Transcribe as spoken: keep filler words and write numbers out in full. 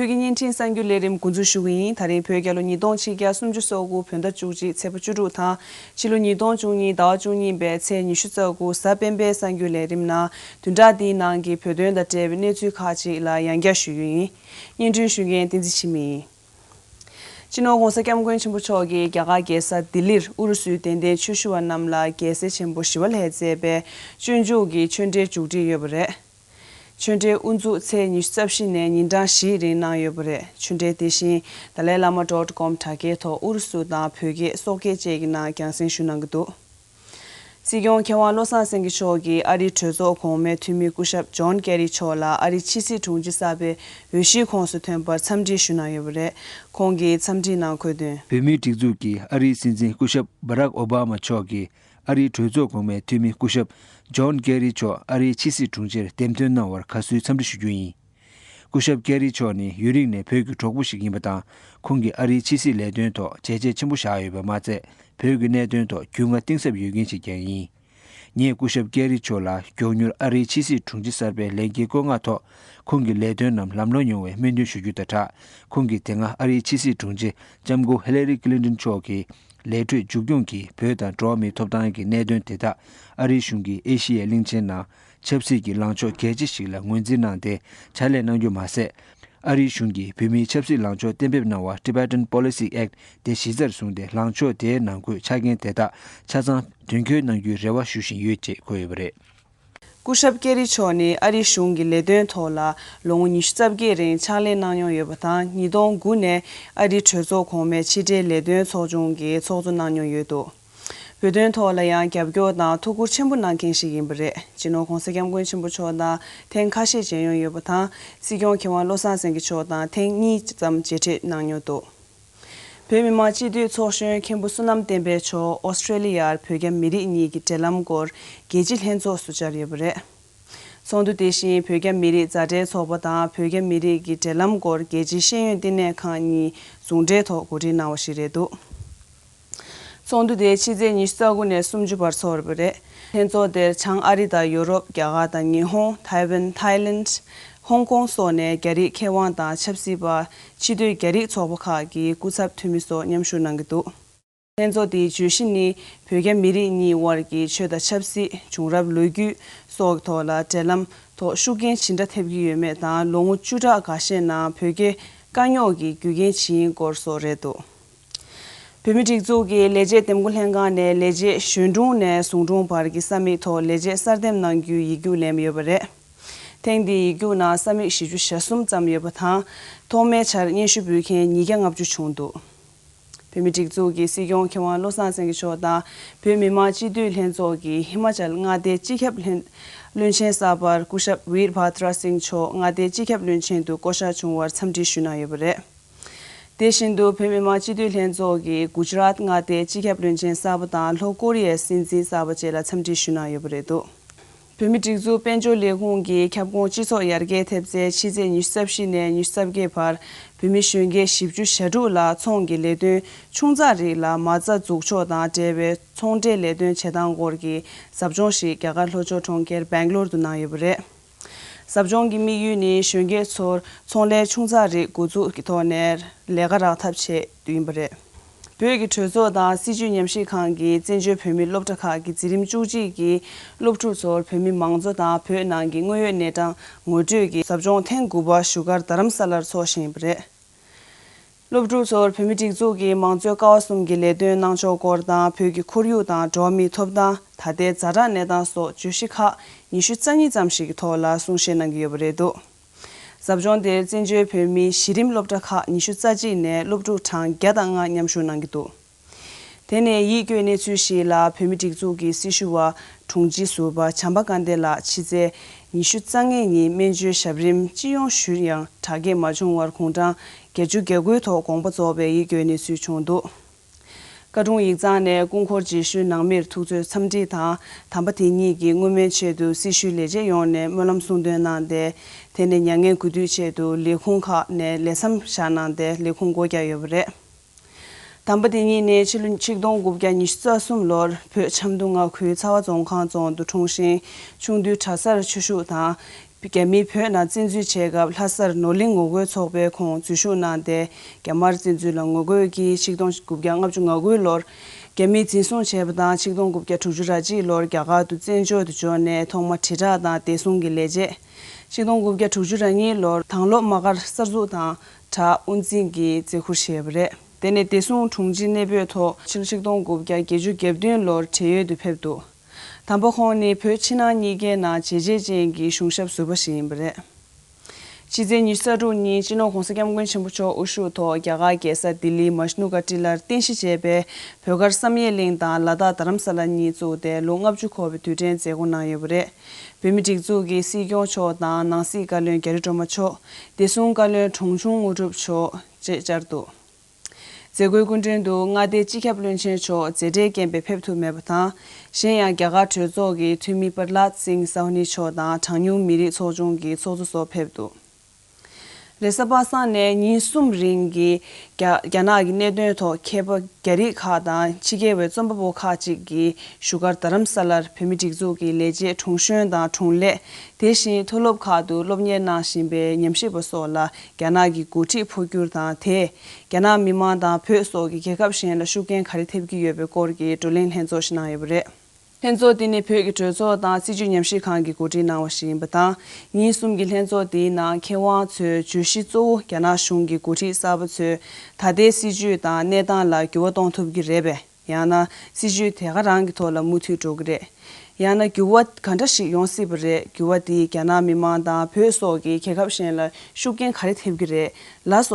བོད་ཀྱི་བརྙན་འཕྲིན་གསར་འགྱུར་ལས་རིམ་འགོ་འཛུགས་ཞུ་གི་ཡིན། ད་རིང་བོད་རྒྱལ་ལོ་ཉིས་སྟོང་ཆིག་བརྒྱ་སུམ་ཅུ་སོ་དགུ་བོད་ཟླ་བཅུ་གཅིག་ཚེས་པ་བཅུ་དྲུག་དང་། ཕྱི་ལོ་ཉིས་སྟོང་བཅུ་གཉིས་ཟླ་བ་བཅུ་གཉིས་པའི་ཚེས་ཉི་ཤུ་རྩ་དགུ་གཟའ་སྤེན་པའི་གསར་འགྱུར་ལས་རིམ་ནང་། བདུན་ཕྲག་འདིའི་ནང་གི་བོད་དོན་དང་འབྲེལ་བའི་གནས་ཚུལ་ཁག་ཅིག་ལ་ཡང་བསྐྱར་ཞུ་རྒྱུ་ཡིན། སྙན་སྒྲོན་ཞུ་མཁན་བསྟན་འཛིན་འཆི་མེད་ཡིན། སྤྱི་ནོར་༧གོང་ས་༧སྐྱབས་མགོན་ཆེན་པོ་མཆོག་གིས་རྒྱ་གར་རྒྱལ་ས་ལྡི་ལིར་ཨུ་རུ་སུའི་དད་ལྡན་ཆོས་ཞུ་བ་རྣམས་ལ་རྒྱལ་སྲས་ཆེན་པོ་ཞི་བ་ལྷས་མཛད་པའི་སྤྱོད་འཇུག་གི་ཆོས་འབྲེལ་མཇུག་སྒྲིལ་ཡོད་པ་རེད། ཆོས་འབྲེལ་དབུ་འཛུགས་ཚེས་ཉི་ཤུ་རྩ་བཞི་ནས་ཉིན་གྲངས་བཞིའི་རིང་གནང་ཡོད་པ་རེད། ཆོས་འབྲེལ་དེ་བཞིན་Dalai Lama dot com དྲ་རྒྱའི་ཐོག་ཨུ་རུ་སུ་དང་བོད་སྐད་སོག་སྐད་བཅས་ཀྱི་ནང་རྒྱང་སྲིང་ཞུ་གནང་གི་འདུག། སྲིད་སྐྱོང་མཁས་དབང་བློ་བཟང་སེང་གེ་མཆོག་གིས་ཨ་རིའི་གྲོས་ཚོགས་གོང་མའི་འཐུས་མི་སྐུ་ཞབས་ཇོན་ཀེ་རི་མཆོག་ལ་ཨ་རིའི་ཕྱི་སྲིད་དྲུང་ཆེ་གསར་པའི་འོས་གཞིའི་ཁོངས་སུ་ཐོན་པར་འཚམས་འདྲི་ཞུ་གནང་ཡོད་པ་རེད། ཁོང་གིས་འཚམས་འདྲིའི་ནང་འཁོད་དོན། བོད་མིའི་སྒྲིག་འཛུགས་ཀྱི་ཨ་རིའི་སྲིད་འཛིན་སྐུ་ཞབས་བྷ་རག་ཨོ་བྷ་མ་མཆོག་གིས་ཨ་རིའི་གྲོས་ཚོགས་གོང་མའི་འཐུས་མི་སྐུ་ཞབས་ཇོན་ཀེ་རི་མཆོག་ཨ་རིའི་ཕྱི་སྲིད་དྲུང་ཆེར་འདེམས་ཐོན་གནང་བར་དགའ་བསུའི་འཚམས་འདྲི་ཞུ་རྒྱུ་ཡིན། སྐུ་ཞབས་ཀེ་རི་མཆོག་ནི་ཡུན་རིང་ནས་བོད་ཀྱི་གྲོགས་པོ་ཞིག་ཡིན་པ་དང་། ཁོང་གིས་ཨ་རིའི་ཕྱི་སྲིད་ལས་དོན་ཐོག་བྱས་རྗེས་ཆེན་པོ་བཞག་ཡོད་པ་མ་ཚད། བོད་ཀྱི་གནད་དོན་ཐོག་རྒྱུས་མངའ་གཏིང་ཟབ་ཡོད་མཁན་ཞིག་ཀྱང་ཡིན། ངས་སྐུ་ཞབས་ཀེ་རི་མཆོག་ལ་མགྱོགས་མྱུར་ཨ་རིའི་ཕྱི་སྲིད་དྲུང་ཆེ་གསར་པའི་ལས་འཁྱེར་བསྐོ་མངགས་ཐོག་ཁོང་གི་ལས་དོན་རྣམས་ལམ་ལྷོང་ཡོང་བའི་སྨོན་འདུན་ཞུ་རྒྱུ་དང་སྦྲགས། ཁོང་གིས་དེ་སྔ་ཨ་རིའི་ཕྱི་སྲིད་དྲུང་ཆེ་ལྕམ་སྐུ་ཧི་ལ་རི་ཀི་ལིན་ཏོན་མཆོག་གིས་ལས་འཕྲོའི་མཇུག་སྐྱོང་གིས་བོད་དང་འགྲོ་བ་མིའི་ཐོབ་ཐང་གི་གནད་དོན་དེ་དག་ཨ་རིའི་གཞུང་གིས་ཨེ་ཤི་ཡའི་གླིང་ཆེན་ནང་ཆབ་སྲིད་ཀྱི་ལངས་ཕྱོགས་གལ་ཆེ་ཞིག་ལ་ངོས་འཛིན་གནང་སྟེ་ཕྱག་ལས་གནང་རྒྱུ་མ་ཟད། ཨ་རིའི་གཞུང་གིས་བོད་མིའི་ཆབ་སྲིད་ལངས་ཕྱོགས་གཏན་འབེབས་གནང་བ་Tibetan Policy Act དེ་གཞི་རྩར་བཟུང་སྟེ། ལངས་ཕྱོགས་དེའི་ནང་འཁོད་ཆ་རྐྱེན་དེ་དག་ཆ་ཚང་དོན་འཁྱོལ་གནང་རྒྱུའི་རེ་བ་ཞུ་བཞིན་ཡོད་ཅེས་འཁོད་ཡོད་པ་རེད། སྐུ་ཞབས་ཀེ་རི་མཆོག་ནི་ཨ་རིའི་གཞུང་གི་ལས་དོན་ཐོག་ལ་ལོ་ངོ་ཉི་ཤུ་རྩ་བརྒྱད་རིང་ཕྱག་ལས་གནང་མྱོང་ཡོད་པ་དང་། ཉིས་སྟོང་དགུ་ནས་ཨ་རིའི་གྲོས་ཚོགས་གོང་མའི་ཕྱི་འབྲེལ་ལས་དོན་ཚོགས་ཆུང་གི་ཚོགས་གཙོ་གནང་མྱོང་ཡོད་འདུག། བོད་དོན་ཐོག་ལ་ཡང་རྒྱབ་སྐྱོར་དང་ཐུགས་ཁུར་ཆེན་པོ་གནང་མཁན་ཞིག་ཡིན་པ་རེད། སྤྱི་ནོར་༧གོང་ས་༧སྐྱབས་མགོན་ཆེན་པོ་མཆོག་དང་ཐེངས་ཁ་ཤས་མཇལ་མྱོང་ཡོད་པ་དང་། སྲིད་སྐྱོང་མཁས་དབང་བློ་བཟང་སེང་གེ་མཆོག་དང་ཐེངས་གཉིས་ཙམ་མཇལ་འཕྲད་གནང་མྱོང་འདུག། བོད་མི་མང་སྤྱི་འཐུས་ཚོགས་གཞོན་མཁན་པོ་བསོད་ནམས་བསྟན་འཕེལ་མཆོག་ཨོ་སི་ཀྲེ་ལི་ཡར་བོད་རྒྱ་མི་རིགས་གཉིས་ཀྱི་འབྲེལ་ལམ་སྐོར་རྒྱལ་སྤྱི་ལྷན་ཚོགས་སུ་བཅར་ཡོད་པ་རེད། ཚོགས་འདུ་དེ་བཞིན་བོད་རྒྱ་མི་རིགས་མཛའ་འབྲེལ་ཚོགས་པ་དང་བོད་རྒྱ་མི་རིགས་ཀྱི་འབྲེལ་ལམ་སྐོར་རྒྱལ་སྤྱིའི་ཤེས་ཡོན་བསྟི་གནས་ཁང་གཉིས་ཟུང་འབྲེལ་ཐོག་གོ་སྒྲིག་གནང་བ་ཞིག་རེད་འདུག། ཚོགས་འདུ་དེ་ཕྱི་ཚེས་ཉི་ཤུ་རྩ་དགུ་ནས་སུམ་ཅུ་བར་འཚོགས་པ་རེད། ལྷན་ཚོགས་དེར་བྱང་ཨ་རི་དང་ཡོ་རོབ། རྒྱ་གར་དང་ཉི་ཧོང་། ཐའེ་ཝན། ཐའི་ལེནྜ། ཧོང་ཀོང་སོགས་ནས་རྒྱ་རིགས་མཁས་དབང་དང་ཆབ་སྲིད་པ། ཕྱི་སྡོད་རྒྱ་རིགས་ཚོགས་པ་ཁག་གི་སྐུ་ཚབ་འཐུས་མི་སོགས་མཉམ་ཞུགས་གནང་གི་འདུག། ལྷན་ཚོགས་དེའི་བརྗོད་གཞི་ནི། བོད་རྒྱ་མི་རིགས་གཉིས་དབར་གྱི་ཆོས་དང་ཆབ་སྲིད། བྱུང་རབས་ལོ་རྒྱུས་སོགས་ཐོག་ལ་འབྲེལ་ལམ་ཐོག་ཤུགས་རྐྱེན་ཇི་འདྲ་ཐེབས་ཀྱི་ཡོད་མེད་དང་། ལོ་ངོ་བཅུ་ཕྲག་འགའ་ཤས་ནང་བོད་རྒྱའི་དཀའ་རྙོག་གི་རྒྱུ་རྐྱེན་ཇི་ཡིན་སྐོར་སོགས་རེད་འདུག། བོད་མིའི་སྒྲིག་འཛུགས་ཀྱི་ལས་བྱེད་འདེམས་བསྐོ་ལྷན་ཁང་ནས་ལས་བྱེད་གཞོན་དྲུང་ནས་ཟུང་དྲུང་བར་གྱི་ས་མིག་ཐོག་ལས་བྱེད་གསར་འདེམས་གནང་རྒྱུའི་ཡིག་རྒྱུགས་ལེན་ཡོད་པ་རེད། ཐེངས་འདིའི་ཡིག་རྒྱུགས་ནང་ས་མིག་བཞི་བཅུ་ཞེ་གསུམ་ཙམ་ཡོད་པ་དང་། ཐོག་མའི་ཆར་སྙན་ཞུ་འབུལ་མཁན་ཉིས་བརྒྱ་ལྔ་བཅུ་བྱུང་འདུག། བོད་མིའི་སྒྲིག་འཛུགས་ཀྱི་སྲིད་སྐྱོང་མཁས་དབང་བློ་བཟང་སེང་གེ་མཆོག་དང་། བོད་མི་མང་སྤྱི་འཐུས་ལྷན་ཚོགས་ཀྱི་ཧི་མ་ཅལ་མངའ་སྡེའི་སྤྱི་ཁྱབ་བློན་བློན་ཆེན་གསར་པར་སྐུ་ཞབས་ཝིར་བྷ་དྲ་སིང་མཆོག་མངའ་སྡེའི་སྤྱི་ཁྱབ་བློན་ཆེན་དུ་བསྐོ་གཞག་བྱུང་བར་འཚམས་འདྲི་ཞུས་གནང་ཡོད་པ་རེད། དེ་བཞིན་དུ་བོད་མི་མང་སྤྱི་འཐུས་ལྷན་ཚོགས་ཀྱི་གུ་ཇ་རཱཏ་མངའ་སྡེའི་སྤྱི་ཁྱབ་བློན་ཆེན་གསར་པ་དང་། ལྷོ་ཀོ་རི་ཡའི་སྲིད་འཛིན་གསར་པ་བཅས་ལ་འཚམས་འདྲི་ཞུས་གནང་ཡོད་པ་རེད་འདུག། བོད་མིའི་སྒྲིག་འཛུགས་དཔལ་འབྱོར་ལས་ཁུངས་ཀྱི་ཁྱབ་ཁོངས་སྤྱི་ཚོགས་ཡར་རྒྱས་ཐེབས་རྩའི་ཕྱི་ཚེས་ཉི་ཤུ་རྩ་བཞི་ནས་ཉི་ཤུ་རྩ་བརྒྱད་བར་བོད་མི་གཞོན་སྐྱེས་བཞི་བཅུ་ཞེ་དྲུག་ལ་ཚོང་གི་ལས་དོན་ཆུང་ཙག་རིགས་ལ་མ་རྩ་འཛུགས་ཕྱོགས་དང་འབྲེལ་བའི་ཚོང་འབྲེལ་ལས་དོན་བྱེད་སྟངས་སྐོར་གྱི་ཟབ་སྦྱོང་ཞིག་རྒྱ་གར་ལྷོ་ཕྱོགས་གྲོང་ཁྱེར་སྦེང་ལོར་དུ་གནང་ཡོད་པ་རེད། ཟབ་སྦྱོང་གི་དམིགས་ཡུལ་ནི་གཞོན་སྐྱེས་ཚོར་ཚོང་ལས་ཆུང་ཙག་རིགས་འགོ་འཛུགས་ཀྱི་ཐོག་ནས་ལས་ཀ་རག་ཐབས་ཆེད་དུ་ཡིན་པ་རེད། བོད་ཀྱི་གྲོས་ཚོགས་དང་སྲིད་བྱུས་ཉམས་ཞིབ་ཁང་གིས་བཙན་བྱོལ་བོད་མིའི་སློབ་གྲྭ་ཁག་གི་འཛིན་རིམ་བཅུ་གཅིག་གི་སློབ་ཕྲུག་ཚོར་བོད་མི་མང་གཙོ་དང་བོད་ནང་གི་དངོས་ཡོད་གནས་སྟངས་ངོ་སྤྲོད་ཀྱི་ཟབ་སྦྱོང་ཐེངས་དགུ་པ་བཞུགས་སྒར་རྡ་རམ་ས་ལར་འཚོགས་བཞིན་ཡོད་པ་རེད། སློབ་ཕྲུག་ཚོར་བོད་མིའི་སྒྲིག་འཛུགས་ཀྱི་མང་གཙོའི་ཀ་བ་གསུམ་གྱི་ལས་དོན་གནང་ཕྱོགས་སྐོར་དང་། བོད་ཀྱི་ཁོར་ཡུག་དང་འགྲོ་བ་མིའི་ཐོབ་ཐང་། ད་ལྟའི་ཛ་དྲག་གནས་སྟངས་སོགས་བརྗོད་གཞི་ཁག་ཉི་ཤུ་རྩ་གཉིས་ཙམ་ཞིག་གི་ཐོག་ལ་གསུང་བཤད་གནང་གི་ཡོད་པ་རེད་འདུག། ཟབ་སྦྱོང་དེར་བཙན་བྱོལ་བོད་མིའི་གཞི་རིམ་སློབ་གྲྭ་ཁག་ཉི་ཤུ་རྩ་གཅིག་ནས་སློབ་ཕྲུག་གྲངས་བརྒྱ་དང་ལྔ་མཉམ་ཞུགས་གནང་གི་འདུག། དེ་ནས་ཡིད་སྐྱོའི་གནས་ཚུལ་ཞིག་ལ། བོད་མིའི་སྒྲིག་འཛུགས་ཀྱི་སྲི་ཞུ་བ་དྲུང་ཆེ་ཟུར་པ་བྱམས་པ་དཀར་ལྡན་ལགས་ཕྱི་ཚེས་ཉི་ཤུ་རྩ་ལྔའི་ཉིན་སྨན་བཅོས་ཞབས་རིམ་སྤྱི་ཡོངས་ཞུ་ཡང་དྲག་སྐྱེད་མ་བྱུང་བར་དགུང་གྲངས་བརྒྱད་ཅུ་གྱ་དགུའི་ཐོག་དགོངས་པ་རྫོགས་པའི་ཡིད་སྐྱོའི་གནས་ཚུལ་བྱུང་འདུག། བཀའ་དྲུང་ཡིག་ཚང་ནས་སྐུ་འཁོར་རྗེས་ཤུལ་ནང་མིར་ཐུགས་ཚོད་འཚམས་འདྲི་དང་། དམ་པ་དེ་ཉིད་ཀྱིས་བསྔོ་སྨོན་ཆེད་དུ་སྲི་ཞུའི་ལས་བྱེད་ཡོངས་ནས་སྨོན་ལམ་གསུང་འདོན་གནང་སྟེ། དེ་ནས་མྱ་ངན་གུས་འདུད་ཆེད་དུ་ལས་ཁུངས་ཁག་ནས་ལས་མཚམས་བཞག་གནང་སྟེ་ལས་ཁུངས་སྒོ་བརྒྱབ་ཡོད་པ་རེད། དམ་པ་དེ་ཉིད་ནི་ཕྱི་ལོ་ཆིག་སྟོང་དགུ་བརྒྱ་ཉི་ཤུ་རྩ་གསུམ་ལོར་བོད་ཆབ་མདོ་མངའ་ཁུལ་ཚ་བ་རྫོང་ཁང་རྫོང་དུ་འཁྲུངས་ཤིང་། ཆུང་དུས་གྲྭ་སར་ཆོས་ཞུགས་དང་། རྒྱ་མིས་བོད་ནང་བཙན་འཛུལ་བྱས་སྐབས་ལྷ་སར་ནོར་གླིང་ངོ་རྒོལ་ཚོགས་པའི་ཁོངས་འཛུལ་ཞུགས་གནང་སྟེ། རྒྱ་དམར་བཙན་འཛུལ་ལ་ངོ་རྒོལ་གྱིས་ཆིག་སྟོང་དགུ་བརྒྱ་ལྔ་བཅུ་ང་དགུ་ལོར་རྒྱ་མིས་འཛིན་བཟུང་བྱས་པ་དང་། ཆིག་སྟོང་དགུ་བརྒྱ་དྲུག་ཅུ་རེ་གཅིག་ལོར་རྒྱ་གར་དུ་བཙན་བྱོལ་དུ་འབྱོར་ནས་ཐོག་མར་དྲིལ་བསྒྲགས་དང་བདེ་སྲུང་གི་ལས་བྱེད། ཆིག་སྟོང་དགུ་བརྒྱ་དྲུག་ཅུ་རེ་གཉིས་ལོར་དྭང་སློབ་དམག་སྒར་གསར་འཛུགས་དང་སྦྲགས་དབུ་འཛིན་གྱི་མཛད་ཁུར་བཞེས་པ་རེད། དེ་ནས་བདེ་སྲུང་དྲུང་ཆེ་གནས་སྤོས་ཐོག་ཕྱི་ལོ་ཆིག་སྟོང་དགུ་བརྒྱ་བརྒྱད་ཅུ་གྱ་བདུན་ལོར་བགྲེས་ཡོལ་དུ་ཕེབས་འདུག་དམ་པ་ཁོང་ནི་བོད་ཕྱི་ནང་གཉིས་ཀའི་ནང་བྱས་རྗེས་ཅན་གྱི་གཞུང་ཞབས་ཟུར་པ་ཞིག་ཡིན་པ་རེད། ཕྱི་ཚེས་ཉི་ཤུ་རྩ་དྲུག་ཉིན་སྤྱི་ནོར་༧གོང་ས་༧སྐྱབས་མགོན་ཆེན་པོ་མཆོག་དབུ་བཞུགས་ཐོག་རྒྱ་གར་རྒྱལ་ས་ལྡི་ལིའི་མཇནུ་ག་ཊི་ལར་རྟེན་གཞི་བྱས་པའི་བོད་མཁར་བསམ་ཡས་གླིང་དང་ལ་དྭགས་རྡ་རམ་ས་ལ་གཉིས་བཙུགས་ཏེ་ལོ་ལྔ་བཅུ་འཁོར་བའི་དུས་དྲན་མཛད་སྒོ་གནང་ཡོད་པ་རེད། བོད་མིའི་སྒྲིག་འཛུགས་ཀྱི་སྲིད་སྐྱོང་མཆོག་དང་ནང་སྲིད་བཀའ་བློན་རྒྱ་རི་སྒྲོལ་མ་མཆོག་བདེ་སྲུང་བཀའ་བློན་དྲུང་ཆུང་དངོས་གྲུབ་མཆོག་བཅས་བཅར་འདུག་མཛད་སྒོའི་སྐུ་མགྲོན་དུ་མངའ་སྡེའི་སྤྱི་ཁྱབ་བློན་ཆེན་མཆོག་མཛད་བྲེལ་རྐྱེན་པས་ཕེབས་ཐུབ་མེད་པ་དང་། གཞན་ཡང་རྒྱ་གར་གྲོས་ཚོགས་ཀྱི་འཐུས་མི་པར་ལད་སིང་ས་ཧུ་ནི་མཆོག་དང་གྲངས་ཉུང་མི་རིགས་ཚོགས་ཆུང་གི་ཚོགས་གཙོ་སོགས་ཕེབས་འདུག་རེས་གཟའ་པ་སངས་ནས་ཉིན་གསུམ་རིང་གི་རྒྱ་རྒྱ་ནག་གི་གནད་དོན་ཐོག་མཁས་པ་རྒྱ་རིགས་ཁག་དང་ཕྱི་རྒྱལ་བའི་རྩོམ་པ་པོ་ཁག་ཅིག་གིས་བཞུགས་སྒར་རྡ་རམ་ས་ལར་བོད་མིའི་སྒྲིག་འཛུགས་ཀྱི་ལས་བྱེད་དྲུང་གཞོན་དང་དྲུང་ལས། དེ་བཞིན་མཐོ་སློབ་ཁག་ཏུ་སློབ་གཉེར་གནང་བཞིན་པའི་ཉམས་ཞིབ་པ་སོགས་ལ་རྒྱ་ནག་གི་འགོ་ཁྲིད་འཕོ་འགྱུར་དང་དེས་རྒྱ་ནག་མི་དམངས་དང་བོད་སོགས་ཀྱི་རྒྱལ་ཁབ་གཞན་ལ་ཤུགས་རྐྱེན་ག་རེ་ཐེབས་ཀྱི་ཡོད་པའི་སྐོར་གྱི་བགྲོ་གླེང་ལྷན་ཚོགས་ཤིག་གནང་ཡོད་པ་རེད། ལྷན་ཚོགས་འདི་ནི་བོད་ཀྱི་གྲོས་ཚོགས་དང་སྲིད་བྱུས་ཉམས་ཞིབ་ཁང་གིས་གོ་སྒྲིག་གནང་བ་ཞིག་ཡིན་པ་དང་། ཉིན་གསུམ་གྱི་ལྷན་ཚོགས་འདིའི་ནང་མཁས་དབང་ཚོས་བརྗོད་གཞི་གཙོ་བོ་རྒྱ་ནག་གཞུང་གི་འགོ་ཁྲིད་གསར་པ་ཚོས་ད་ལྟའི་སྲིད་བྱུས་དང་གནས་སྟངས་ལ་འགྱུར་བ་གཏོང་ཐུབ་ཀྱི་རེད་པས། ཡང་ན་སྲིད་བྱུས་དེ་ག་རང་གི་ཐོག་ལ་མུ་མཐུད་འགྲོ་གི་རེད། ཡང་ན་འགྱུར་བ་ག་འདྲ་ཞིག་ཡོང་སྲིད་པ་རེད། འགྱུར་བ་དེས་རྒྱ་ནག་མི་དམངས་དང་བོད་སོགས་ཀྱི་རྒྱལ་ཁབ་གཞན་ལ་ཤུགས་རྐྱེན་ག་རེ་ཐེབས་ཀྱི་རེད་ལ་སོགས།